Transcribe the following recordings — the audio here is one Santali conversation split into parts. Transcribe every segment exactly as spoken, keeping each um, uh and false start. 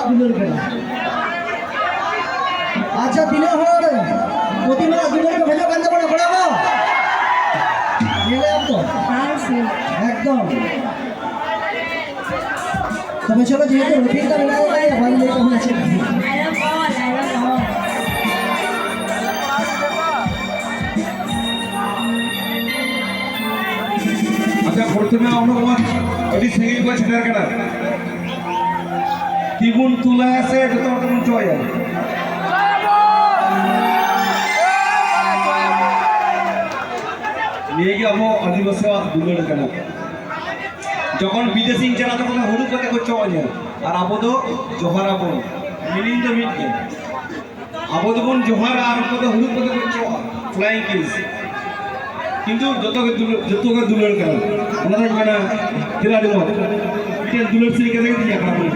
ᱫᱩᱞᱟᱹᱲ ᱠᱟᱱᱟ᱾ ᱟᱪᱪᱷᱟ, ᱛᱤᱱᱟᱹᱜ ᱦᱚᱲ ᱯᱨᱚᱛᱤᱢᱟ ᱫᱩᱞᱟᱹᱲ ᱠᱚ ᱠᱷᱚᱡᱚᱜ ᱠᱟᱱ ᱛᱟᱵᱚᱱᱟ, ᱠᱚᱲᱟ ᱠᱚ? ᱧᱮᱞᱮᱫ ᱟᱢ ᱛᱚ? ᱦᱮᱸ, ᱥᱮ᱾ ᱮᱠᱫᱚᱢ᱾ ᱛᱚᱵᱮ ᱪᱚᱞᱚ, ᱡᱮᱦᱮᱛᱩ ᱨᱚᱯᱷᱤᱠ ᱫᱟ ᱢᱮᱱᱟᱭ ᱛᱟᱭᱟ, ᱵᱟᱝ ᱞᱟᱹᱭ ᱠᱟᱜ ᱵᱚᱱᱟ ᱪᱮᱫ? I love all, I love all. ᱟᱪᱪᱷᱟ, ᱯᱨᱚᱛᱤᱢᱟ ᱩᱱᱟᱹᱜ ᱢᱚᱡᱽ, ᱟᱹᱰᱤ ᱥᱟᱺᱜᱤᱧ ᱠᱷᱚᱱ ᱥᱮᱴᱮᱨ ᱠᱟᱱᱟ᱾ ᱛᱤ ᱵᱚᱱ ᱛᱩᱞᱟᱭᱟ ᱥᱮ ᱡᱚᱛᱚ ᱦᱚᱲ ᱛᱮᱵᱚᱱ ᱪᱚᱜ ᱟᱭᱟ? ᱱᱤᱭᱟᱹ ᱜᱮ ᱟᱵᱚ ᱟᱹᱫᱤᱵᱟᱹᱥᱤᱭᱟᱜ ᱫᱩᱞᱟᱹᱲ ᱠᱟᱱᱟ᱾ ᱡᱚᱠᱷᱚᱱ ᱵᱤᱫᱮᱥᱤᱧ ᱪᱟᱞᱟᱜ, ᱛᱚᱠᱷᱚᱱ ᱫᱚ ᱦᱩᱲᱩ ᱠᱟᱛᱮ ᱠᱚ ᱪᱚᱜ ᱟᱹᱧᱟ, ᱟᱨ ᱟᱵᱚ ᱫᱚ ᱡᱚᱦᱟᱨ ᱟᱵᱚᱱ᱾ Meaning ᱫᱚ ᱢᱤᱫ ᱜᱮ, ᱟᱵᱚ ᱫᱚᱵᱚᱱ ᱡᱚᱦᱟᱨᱟ ᱟᱨ ᱩᱱᱠᱩ ᱫᱚ ᱦᱩᱲᱩ ᱠᱟᱛᱮ ᱠᱚ ᱪᱚᱜᱼᱟ, flying kiss᱾ ᱠᱤᱱᱛᱩ ᱡᱚᱛᱚ ᱜᱮ ᱫᱩᱞᱟᱹᱲ, ᱡᱚᱛᱚ ᱜᱮ ᱫᱩᱞᱟᱹᱲ ᱠᱟᱱᱟ᱾ ᱚᱱᱟ ᱫᱚᱧ ᱢᱮᱱᱟ, ᱪᱮᱫᱟᱜ ᱟᱹᱰᱤ ᱢᱚᱡᱽ? ᱢᱤᱫᱴᱮᱱ ᱫᱩᱞᱟᱹᱲ ᱥᱮᱨᱮᱧ ᱠᱟᱛᱮ ᱜᱮ ᱛᱤᱧ ᱟᱠᱷᱲᱟ ᱵᱚᱱ᱾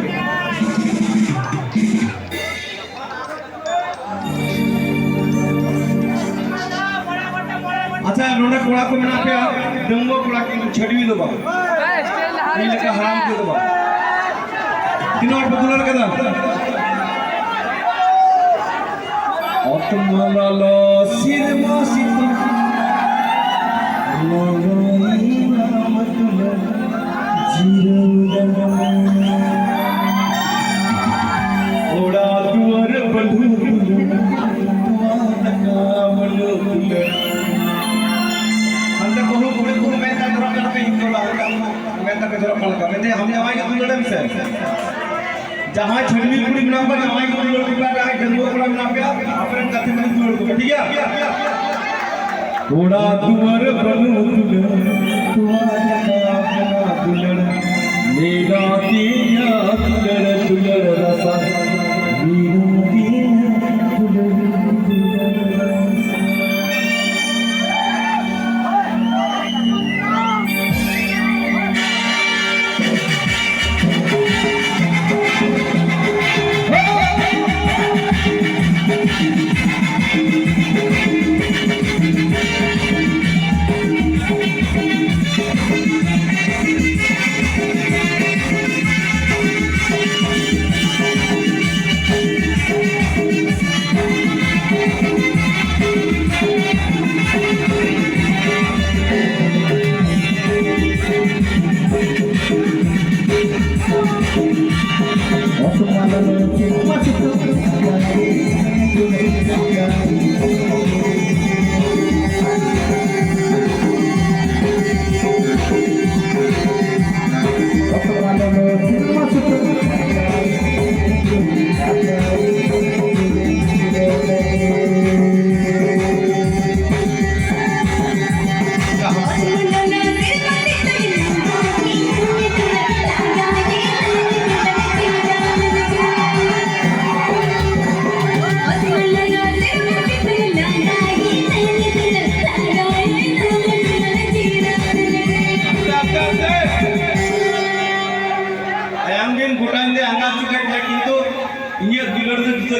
ᱟᱪᱪᱷᱟ, ᱱᱚᱰᱮ ᱠᱚᱲᱟ ᱠᱚ ᱢᱮᱱᱟᱜ ᱯᱮᱭᱟ, ᱰᱟᱺᱜᱩᱣᱟᱹ ᱠᱚᱲᱟ, ᱠᱤᱱᱛᱩ ᱪᱷᱟᱹᱰᱣᱤ ᱫᱚ ᱵᱟᱝ, ᱤᱧ ᱞᱮᱠᱟ ᱦᱟᱲᱟᱢ ᱠᱚ ᱫᱚ ᱵᱟᱝ᱾ ᱛᱤᱱᱟᱹᱜ ᱦᱚᱲ ᱯᱮ ᱫᱩᱞᱟᱹᱲ ᱠᱟᱫᱟ? ᱚᱛ ᱢᱟᱞᱟᱞᱚ ᱥᱤᱨᱢᱟ ᱥᱤᱛᱩᱝ, ᱞᱚᱞᱚᱭᱮᱱᱟ ᱢᱟᱹᱴᱩᱞᱟᱹ ᱡᱤᱨᱟᱹᱣ ᱫᱟᱲᱟᱝ᱾ ᱚᱲᱟᱜ ᱫᱩᱣᱟᱹᱨ ᱵᱟᱹᱱᱩᱜ ᱫᱩᱞᱟᱹᱲ, ᱛᱚᱣᱟ ᱫᱟᱠᱟ ᱵᱟᱹᱱᱩᱜ ᱫᱩᱞᱟᱹᱲ᱾ ᱦᱟᱱᱛᱮ ᱵᱟᱹᱦᱩ ᱠᱩᱲᱤ ᱠᱚ ᱢᱮᱱ ᱠᱟᱱ ᱫᱚ ᱨᱚᱲ ᱠᱟᱱᱟ ᱯᱮ, ᱤᱧ ᱫᱚ ᱞᱟᱦᱟ ᱠᱟᱜ ᱢᱮ, ᱢᱮᱱ ᱛᱟᱯᱮ ᱫᱚ ᱨᱚᱲ ᱠᱟᱱᱟ ᱯᱮ, ᱢᱮᱱᱫᱟᱹᱧ ᱟᱢ ᱡᱟᱶᱟᱭ ᱜᱮ ᱫᱩᱞᱟᱹᱲ ᱮᱢ ᱥᱮ᱾ ᱡᱟᱦᱟᱸᱭ ᱪᱷᱟᱹᱰᱣᱤ ᱠᱩᱲᱤ ᱢᱮᱱᱟᱜ ᱠᱚᱣᱟ, ᱡᱟᱶᱟᱭ ᱠᱚ ᱫᱩᱞᱟᱹᱲ ᱠᱚᱯᱮ, ᱟᱨ ᱡᱟᱦᱟᱸᱭ ᱰᱟᱺᱜᱩᱣᱟᱹ ᱠᱚᱲᱟ ᱢᱮᱱᱟᱜ ᱯᱮᱭᱟ, ᱟᱯᱮ ᱨᱮᱱ ᱜᱟᱛᱮ ᱠᱩᱲᱤ ᱫᱩᱞᱟᱹᱲ ᱠᱚᱯᱮ, ᱴᱷᱤᱠ ᱜᱮᱭᱟ? ᱚᱲᱟᱜ ᱫᱩᱣᱟᱹᱨ ᱵᱟᱹᱱᱩᱜ ᱫᱩᱞᱟᱹᱲ, ᱛᱚᱣᱟ ᱫᱟᱠᱟ ᱵᱟᱹᱱᱩᱜ ᱫᱩᱞᱟᱹᱲ, ᱢᱮᱱᱟᱜ ᱛᱤᱧᱟ ᱫᱩᱞᱟᱹᱲ, ᱫᱩᱞᱟᱹᱲ ᱨᱟᱥᱟ, ᱢᱮᱱᱟᱜ ᱛᱤᱧᱟ ᱫᱩᱞᱟᱹᱲ, ᱫᱩᱞᱟᱹᱲ ᱨᱟᱥᱟ᱾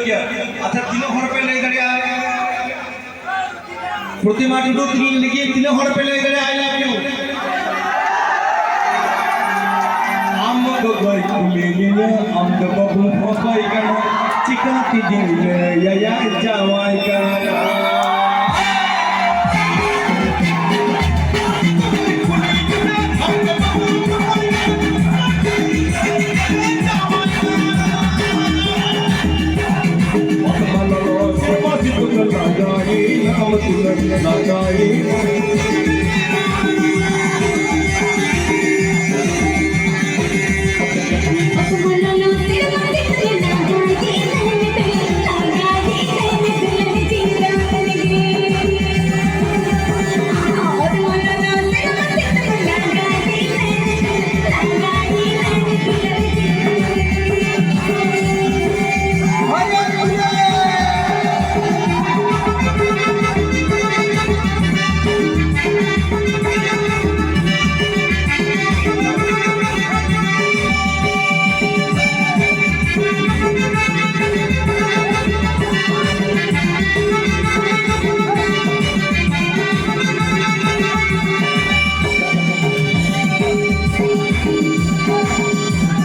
ᱜᱮᱭᱟ᱾ ᱟᱪᱪᱷᱟ, ᱛᱤᱱᱟᱹᱜ ᱦᱚᱲ ᱯᱮ ᱞᱟᱹᱭ ᱫᱟᱲᱮᱭᱟᱜᱼᱟ? ᱯᱨᱚᱛᱤᱢᱟ ᱴᱩᱰᱩ ᱞᱟᱹᱜᱤᱫ ᱛᱤᱱᱟᱹᱜ ᱦᱚᱲ ᱯᱮ ᱞᱟᱹᱭ ᱫᱟᱲᱮᱭᱟᱜᱼᱟ "I love you"? ᱟᱢ ᱫᱚ ᱜᱚᱜᱚᱭ ᱠᱩᱞᱤ ᱢᱮᱭᱟ, ᱟᱢ ᱫᱚ ᱵᱟᱹᱵᱩ ᱚᱠᱚᱭ ᱠᱟᱱᱟ, ᱪᱤᱠᱟ ᱛᱮᱜᱤᱧ ᱞᱟᱹᱭᱟᱭᱟ ᱡᱟᱶᱟᱭ ᱠᱟᱱᱟ᱾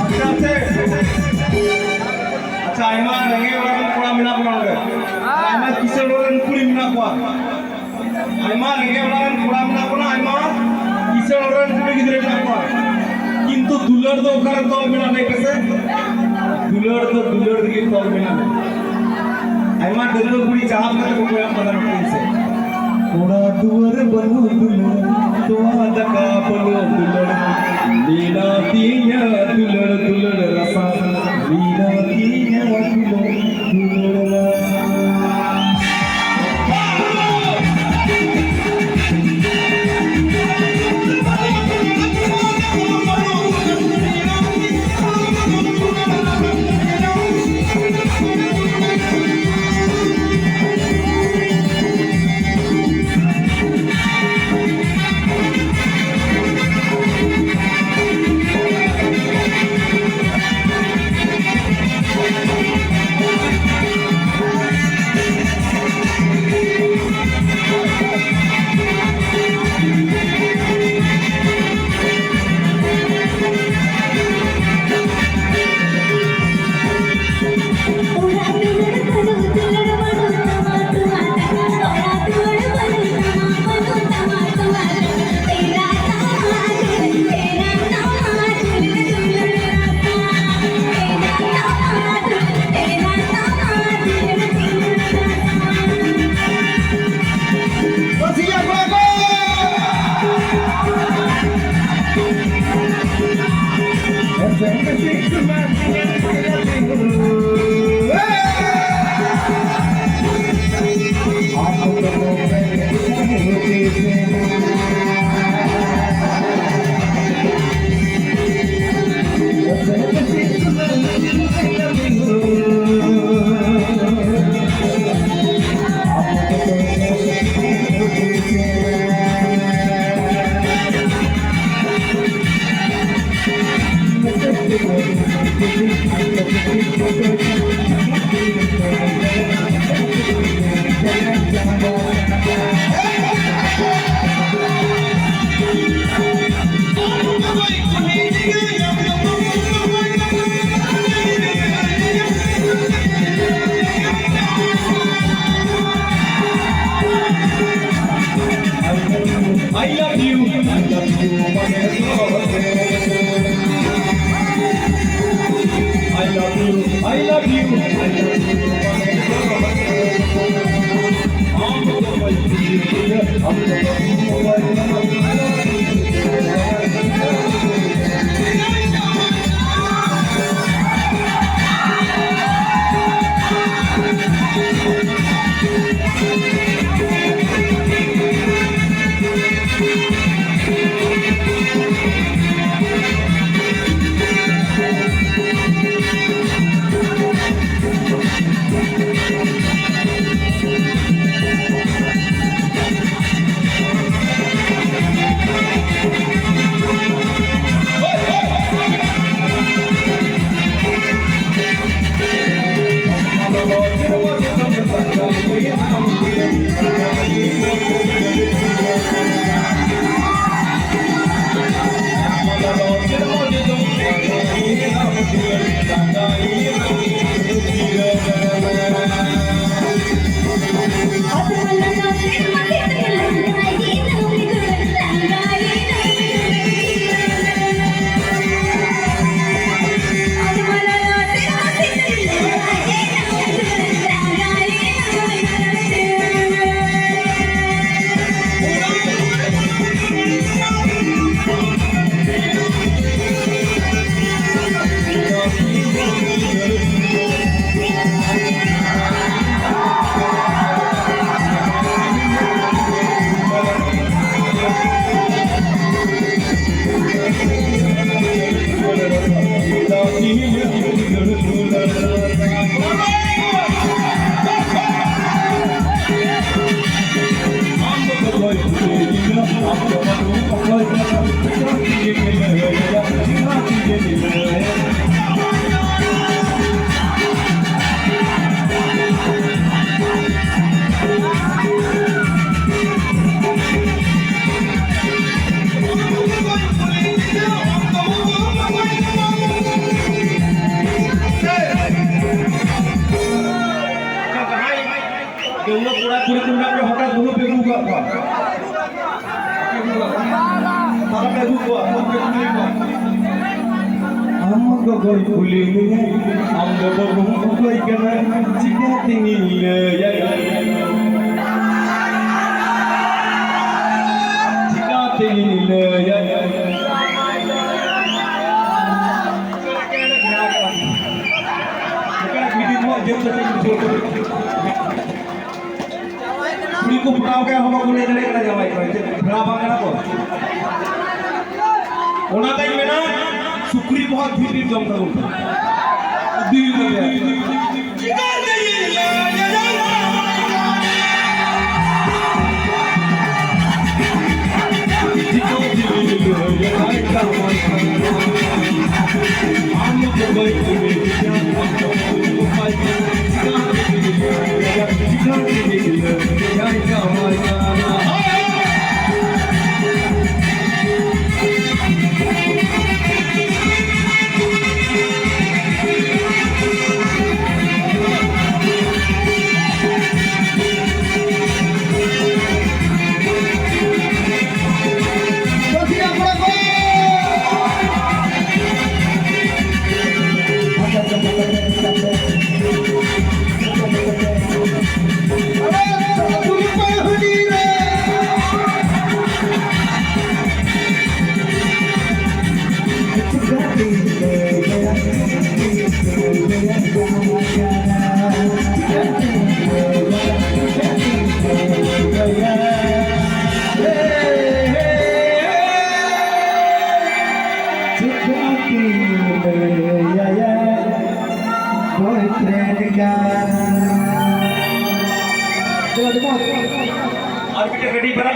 ᱟᱪᱪᱷᱟ, ᱟᱪᱪᱷᱟ, ᱟᱭᱢᱟ ᱨᱮᱸᱜᱮᱡ ᱚᱲᱟᱜ ᱨᱮᱱ ᱠᱚᱲᱟ ᱢᱮᱱᱟᱜ ᱵᱚᱱᱟ ᱱᱚᱰᱮ, ᱟᱭᱢᱟ ᱠᱤᱥᱟᱹᱬ ᱚᱲᱟᱜ ᱨᱮᱱ ᱠᱩᱲᱤ ᱢᱮᱱᱟᱜ ᱠᱚᱣᱟ᱾ ᱟᱭᱢᱟ ᱨᱮᱸᱜᱮᱡ ᱚᱲᱟᱜ ᱨᱮᱱ ᱠᱚᱲᱟ ᱢᱮᱱᱟᱜ ᱵᱚᱱᱟ, ᱟᱭᱢᱟ ᱠᱤᱥᱟᱹᱬ ᱚᱲᱟᱜ ᱨᱮᱱ ᱠᱩᱲᱤ ᱜᱤᱫᱽᱨᱟᱹ ᱢᱮᱱᱟᱜ ᱠᱚᱣᱟ, ᱠᱤᱱᱛᱩ ᱫᱩᱞᱟᱹᱲ ᱫᱚ ᱚᱠᱟᱨᱮ ᱛᱚᱞ ᱢᱮᱱᱟᱜᱼᱟ, ᱞᱟᱹᱭ ᱯᱮᱥᱮ? ᱫᱩᱞᱟᱹᱲ ᱫᱚ ᱫᱩᱞᱟᱹᱲ ᱨᱮᱜᱮ ᱛᱚᱞ ᱢᱮᱱᱟᱜᱼᱟ᱾ ᱟᱭᱢᱟ ᱰᱟᱺᱜᱩᱣᱟᱹ ᱠᱩᱲᱤ ᱪᱟᱦᱟᱵ ᱠᱟᱛᱮ ᱠᱚ ᱠᱚᱭᱚᱜ ᱠᱟᱫᱟ ᱱᱚᱛᱮ ᱥᱮᱫ᱾ ᱚᱲᱟᱜ ᱫᱩᱣᱟᱹᱨ ᱵᱟᱹᱱᱩᱜ ᱫᱩᱞᱟᱹᱲ, ᱛᱚᱣᱟ ᱫᱟᱠᱟ ᱵᱟᱹᱱᱩᱜ ᱫᱩᱞᱟᱹᱲ, ᱢᱮᱱᱟᱜ ᱛᱤᱧᱟ ᱫᱩᱞᱟᱹᱲ, ᱫᱩᱞᱟᱹᱲ ᱨᱟᱥᱟ, ᱢᱮᱱᱟᱜ ᱛᱤᱧᱟ ᱫᱩᱞᱟᱹᱲ, ᱫᱩᱞᱟᱹᱲ ᱨᱟᱥᱟ᱾ I love you. I love you. I love you. I love you. ᱩᱱᱟᱹᱜ ᱠᱚᱲᱟ ᱠᱩᱲᱤ ᱠᱚ ᱢᱮᱱᱟᱜ ᱯᱮ, ᱦᱚᱴᱟᱛ ᱵᱟᱹᱦᱩ ᱯᱮ ᱟᱹᱜᱩ ᱠᱟᱜ ᱠᱚᱣᱟ᱾ ᱵᱟᱯᱮ ᱟᱹᱜᱩ ᱠᱟᱜ ᱠᱚᱣᱟ᱾ ᱛᱟᱦᱞᱮ ᱯᱮ ᱟᱹᱜᱩ ᱠᱚᱣᱟ, ᱯᱷᱳᱱ ᱯᱮ ᱠᱩᱞᱤ ᱠᱚᱣᱟ᱾ ᱟᱢ ᱜᱚᱜᱚᱭ ᱠᱩᱞᱤ ᱢᱮᱭᱟ, ᱟᱢ ᱜᱚᱜᱚ ᱵᱟᱹᱦᱩ ᱚᱠᱚᱭ ᱠᱟᱱᱟ? ᱪᱤᱠᱟᱹᱛᱮ ᱤᱧᱤᱧ ᱞᱟᱹᱭᱟ? ᱪᱤᱠᱟᱹᱛᱮ ᱤᱧᱤᱧ ᱞᱟᱹᱭᱟ? ᱱᱚᱝᱠᱟᱱᱟᱜ ᱵᱷᱤᱰᱤᱭᱳ ᱠᱚ ᱧᱮᱞ ᱠᱟᱛᱮ ᱤᱧ ᱵᱩᱡᱷᱟᱹᱣ ᱠᱮᱫᱟ᱾ ᱠᱩᱲᱤ ᱠᱚ ᱯᱷᱚᱴᱟᱣ ᱠᱟᱭ ᱦᱚᱸ ᱵᱟᱠᱚ ᱞᱟᱹᱭ ᱫᱟᱲᱮᱭᱟᱜ ᱠᱟᱱᱟ ᱡᱟᱶᱟᱭ ᱠᱚᱲᱟ, ᱪᱮᱫ ᱵᱷᱮᱲᱟ ᱵᱟᱝ ᱠᱟᱱᱟ ᱠᱚ? ᱚᱱᱟᱛᱮᱧ ᱢᱮᱱᱟ, ᱥᱩᱠᱨᱤ ᱠᱚᱦᱚᱸ ᱰᱷᱮᱨ ᱰᱷᱮᱨ ᱡᱚᱢ ᱛᱟᱵᱚᱱ ᱯᱮ᱾ ᱫᱤᱱ ᱨᱮ᱾ ᱪᱤᱠᱟᱹᱛᱤᱧ ᱞᱟᱹᱭᱟᱭᱟ boyfriend ᱠᱟᱱᱟ᱾ ᱪᱚᱞᱚ, ᱟᱹᱰᱤ ᱢᱚᱡᱽ᱾ ᱟᱨ ᱢᱤᱫᱴᱮᱱ ᱠᱟᱹᱴᱤᱡ ᱯᱟᱨᱟ